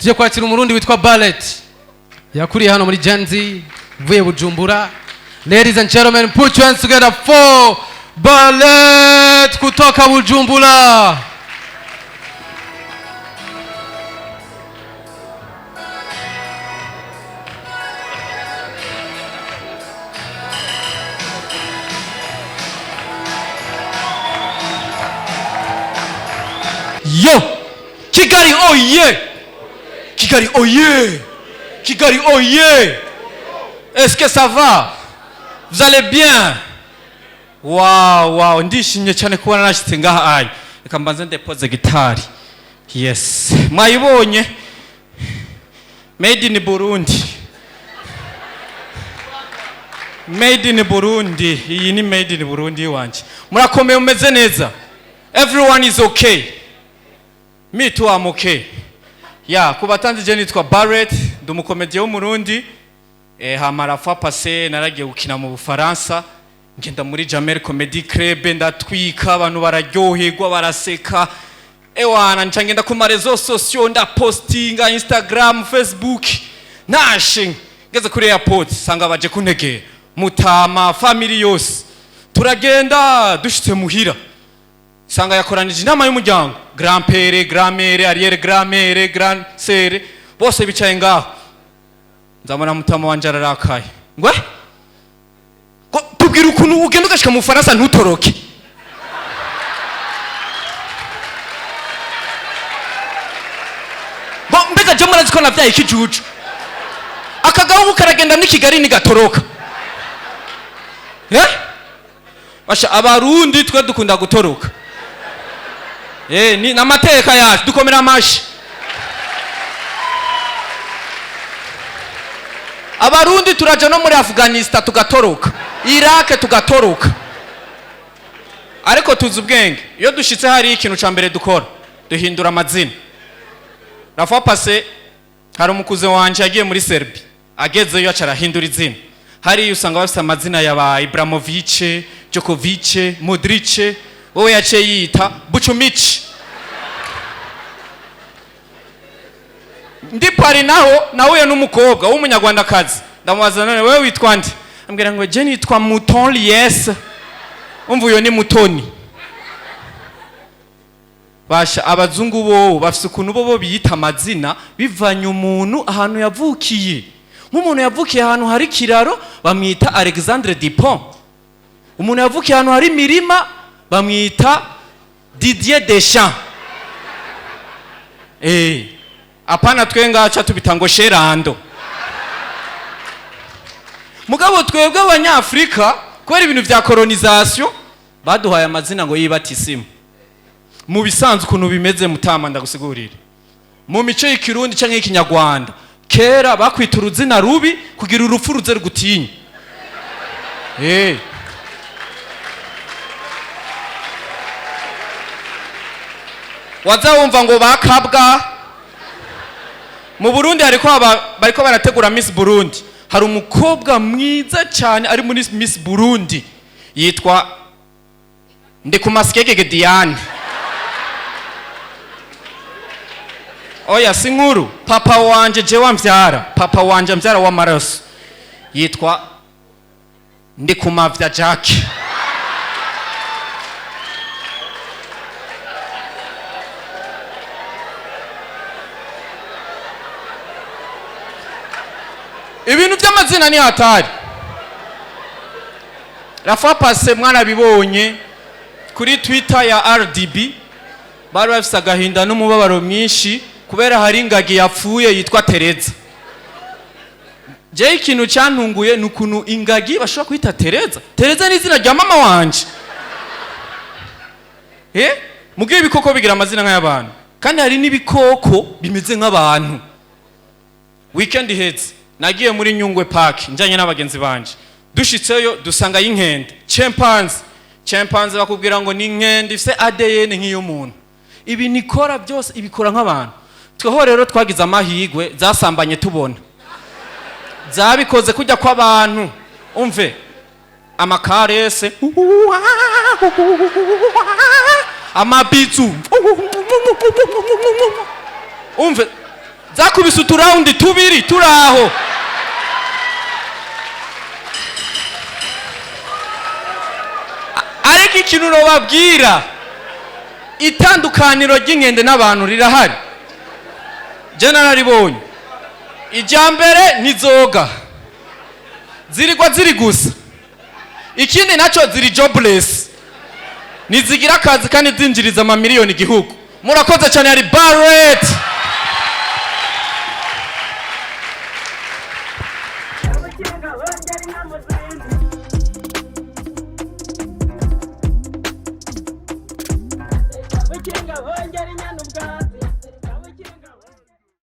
Tujye kwakira Umurundi witwa Ballet, yakuriye hano muri Gen Z, uvuye Bujumbura. Ladies and gentlemen, put your hands together for Ballet kutoka Bujumbura. Yo! Kigali oye! Kigali oye! Kigali oye! Est-ce que ça va? Vous allez bien? Wow, wow, ndishimye cyane kubona nashyitse ngaha ayi. Reka mbanze ndepoze gitari. Yes. Mwayibonye? Made in Burundi. Made in Burundi. Iyi ni made in Burundi wanje. Murakomeye, mumeze neza. Everyone is okay. Me too, I'm okay. Ya, ku batanzi, je nitwa Barrett, ndi umukomediye w'Umurundi. Hama la fois passée naragiye gukina mu Bufaransa, ngenda muri Jamel Comedy Club, ndatwika, abantu bararyoherwa, baraseka. Ewana, nca ngenda ku ma réseaux sociaux, ndapostinga Instagram, Facebook. Nashe ngeze kuri airport, sanga baje kuntegera. Mutama, family yose. Turagenda, dushitse muhira, sanga yakoranije inama y'umuryango, grand-père, grand-mère, arrière grand-mère, grand sœur, bose bicaye ngaho. Nzabona mutama wanje ararakaye, ngwe ngo: "Tubwira ukuntu ugenda ugashika mu Bufaransa ntutoroke." Ngo: "Mbega je murazi ko navyaye ikijuju? Aka gahugu karagenda n'i Kigali nigatoroka." Eh, basha, Abarundi twe dukunda gutoroka. Ni namateka yacu, dukomera amashi. Abarundi turaja no muri Afghanistan tugatoroka, Iraq tugatoroka, ariko tuzi ubwenge. Iyo dushitse hari ikintu ca mbere dukora, duhindura amazina. La fois passée hari umukuze wanje yagiye muri Serbie, agezeyo aca arahindura izina. Hariya usanga bafise amazina ya ba Ibrahimovic, Djokovic, Modric, wowe yaciye yiyita Bucumici. Ndi Paris naho nahuye n'umukobwa w'Umunyarwandakazi, ndamubaza: "None wewe witwa nde?" Ambwira ngo: "Je nitwa Mouton Lies." Umva, uyo ni Mutoni. Basha, abazungu bobo bafise ukuntu bobo biyita amazina bivanye umuntu ahantu yavukiye. Nk'umuntu yavukiye ahantu hari ikiraro bamwita Alexandre Dupont, umuntu yavukiye ahantu hari imirima bamwita Didier Deschamps. Apana twe ngaca tubita ngo Sherando. Mugabo twebwe Abanyafurika, kubera ibintu vya colonisation, baduhaye amazina ngo yibatisimu. Mu bisanzwe ukuntu bimeze, mutama, ndagusigurire, mu mico y'Ikirundi canke y'Ikinyarwanda, kera bakwita uruzina rubi kugira urupfu ruze rugutinya. Waza wumva ngo bakabwa. Mu Burundi hariko bariko barategura Miss Burundi, hari umukobwa mwiza cyane ari muri Miss Burundi yitwa Ndikumasikegege Diane. Oya, si nkuru. Papa wanje, jewe amvyara, papa wanje amvyara w'amaraso yitwa Ndikumavya Jack. Ibintu by'amazina ni hatari. La fois passée mwarabibonye kuri Twitter ya RDB, bari bafise agahinda n'umubabaro mwinshi kubera hari ingagi yapfuye yitwa Tereza. Jewe ikintu cyantunguye ni ukuntu ingagi bashobora kwita Tereza. Tereza ni izina rya mama wanje. Mugihe ibikoko bigira amazina nk'ay'abantu, kandi hari n'ibikoko bimeze nk'abantu. Weekend iheze nagiye muri Nyungwe Park njanye n'abagenzi banje. Dushitseyo dusanga inkende, chimpanzee. Chimpanzee bakubwira ngo ni inkende ifise ADN nk'iy'umuntu, ibintu ikora byose ibikora nk'abantu. Tweho rero twagize amahigwe, zasambanye tubona zabikoze kujya kw'abantu. Umve, amakarese, amabizu, umve. Zakubise uturawundi tubiri turaho. Ariko ikintu nobabwira, itandukaniro ry'inkende n'abantu rirahari, je nararibonye. Ijya mbere ntizoga, zirigwa ziri gusa. Ikindi nacyo, ziri jobless, ntizigira akazi kandi zinjiriza amamiliyoni igihugu. Murakoze cyane. Hari Barrett. Ubukinga bongera inka mu zindi. Ubukinga bongera inyana ubwatsi.